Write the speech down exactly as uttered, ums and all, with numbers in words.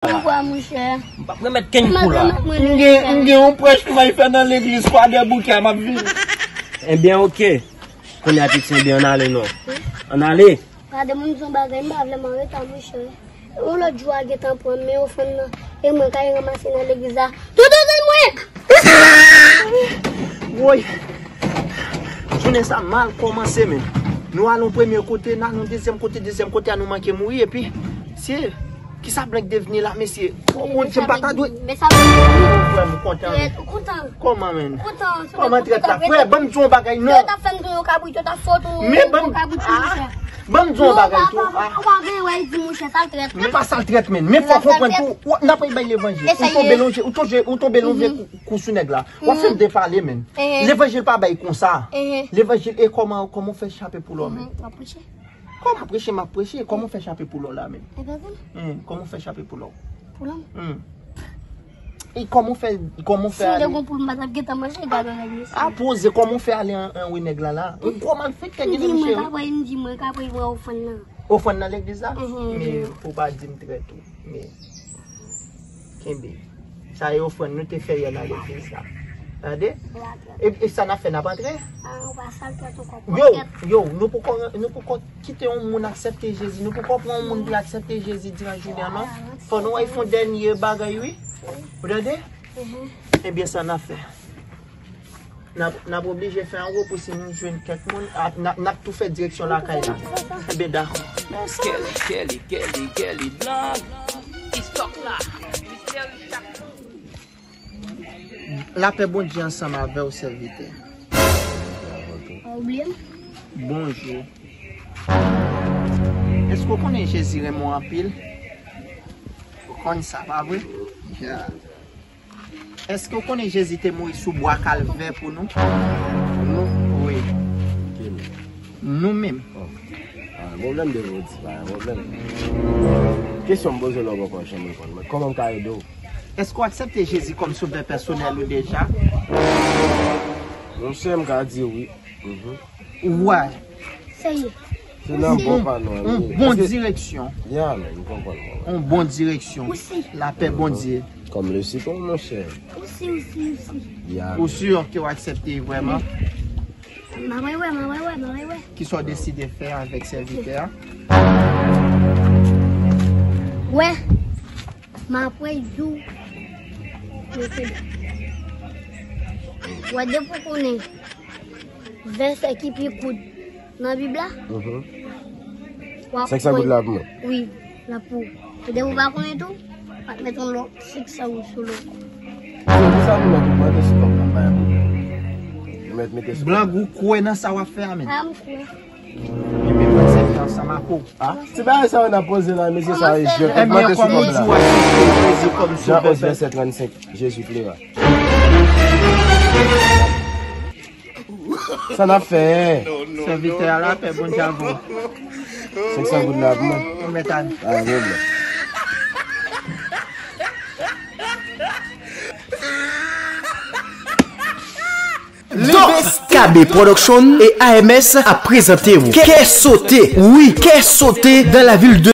Mwen kwa, monchè. M p ap remèt kenn kou la. M gen, m gen yon prèch pou m al fè nan legliz Kwadèboukè, m ap vini. Ebyen, oke. Kounye a, piti, ebyen, ann ale non. Ann ale. Gade, m di yon bagay, m pa vle m an reta, monchè. Yon lòt jou a gentan pran m, men ofrann nan, e mwen k al ranmase nan legliz la. Tout ofrann mwen! Woy! Jounen sa mal kòmanse, men. Nou al yon premye kote, n al yon dezyèm kote, dezyèm kote a nou manke mouri, epi se kisa Blank devni la, mesye? O Bondye, m pa ta dwe. Frè, m kontan. Kòman, men? Kòman trèt la? Frè, ban m di yon bagay, non. Yo t ap fè m tou yon kabrit, yo t ap fè w tou yon kabrit, monchè. Ban m di yon bagay tou. Ou pa gen wè, di monchè, sa l trèt. Men pa sa l trèt, men. Men fò w konprann tou, w, n ap bay levanjil. Ou tonbe lonje, ou tonbe, ou tonbe lonje kou, kou sou nèg la. W ap fè m depale, men. Levanjil pa bay konsa. Levanjil, e kòman, kòman w fè chape pou lò, men? Kòman preche, m ap preche. Kòman w fè chape pou lò la, men? Kòman w fè chape pou lò? Pou lò? E kòman w fè, kòman w fè ale? Si m te gon poul, m pa t ap gentan manje, gade nèg mesye. A poze, kòman w fè ale an, an wi nèg la la? Ou gwo malfektè gen nan mesye. M di mwen ka pran, m di mwen ka pran ofrann nan. Ofrann nan legliz la? Men fò w pa di m trèt ou. Men kenbe. Sa e ofrann nou te fè yè nan legliz la. Tande? E, e sa n ap fè, n ap antre? Yo, yo, nou poko, nou poko kite yon moun aksepte Jezi. Nou poko pran yon moun pou l aksepte Jezi diran jounen an, non. Fò nou al fè yon dènye bagay, wi. Ou tande? Ebyen, sa n ap fè. N ap, n ap oblije fè an gwo pou si nou jwenn kèk moun, n ap, n ap tou fè direksyon lakay la. Ebyen, dakò. Kelly, Kelly, Kelly, Kelly Blanc. Istòk la. Lapè Bondye ansanm avè w, sèvitè. Ou bliye m? Bonjou. Èske w konnen Jezi renmen w anpil? Ou konn sa, pa vre? Ya. Èske w konnen Jezi te mouri sou bwa Kalvè pou nou? Pou nou? Wi. Ki nou? Nou menm. Oh. Pa gen pwoblèm, depi w di, pa gen pwoblèm. Kesyon m poze w la, w poko janm reponn mwen. Kòman m ka ede w? Èske w aksepte Jezi kòm sovè pèsonèl ou deja? Monchè, m ka di wi. Mhm. Wè. Serye. Se nan bon pa nou an li ye. Yon bon direksyon. Ya, men, m konprann mwen. Yon bon direksyon. Lapè Bondye. Kòm le sitwon, monchè. Ou si, ou si, ou si. Ya, men. Ou si ke w aksepte vrèman? M ap wè, m ap wè, m ap wè. Kisa w deside fè avèk sèvitè a? Wè, m ap wè jou. Wè, depi w konnen vèsè ki pi kout nan Bib la, w ap senk san goud la pou mwen. Wi, la pou ou. E depi w pa konnen tou, w ap met yon lòt senk san goud sou lòt. Se pou sa nou mèt ogmante sou kòb la, bay pou nou mèt mete sou kòb la. Blan, ou kwè nan sa w ap fè a, men? A, m kwè. Ebyen, mwen sèvi ansanm ak ou. A, ti bagay sa yo n ap poze la, mesye, sa e jwèt. Ebyen, ogmante sou kòb la. Jan onz vèsè trannsenk, Jezi plera. Sa n ap fè? Sèvitè a, lapè Bondye avè w. Senk san goud la pou mwen. Ou mèt al. Pa gen pwoblèm. Dos K B Production e A M S ap prezante w Kè Sote. Wi, Kè Sote dans la ville de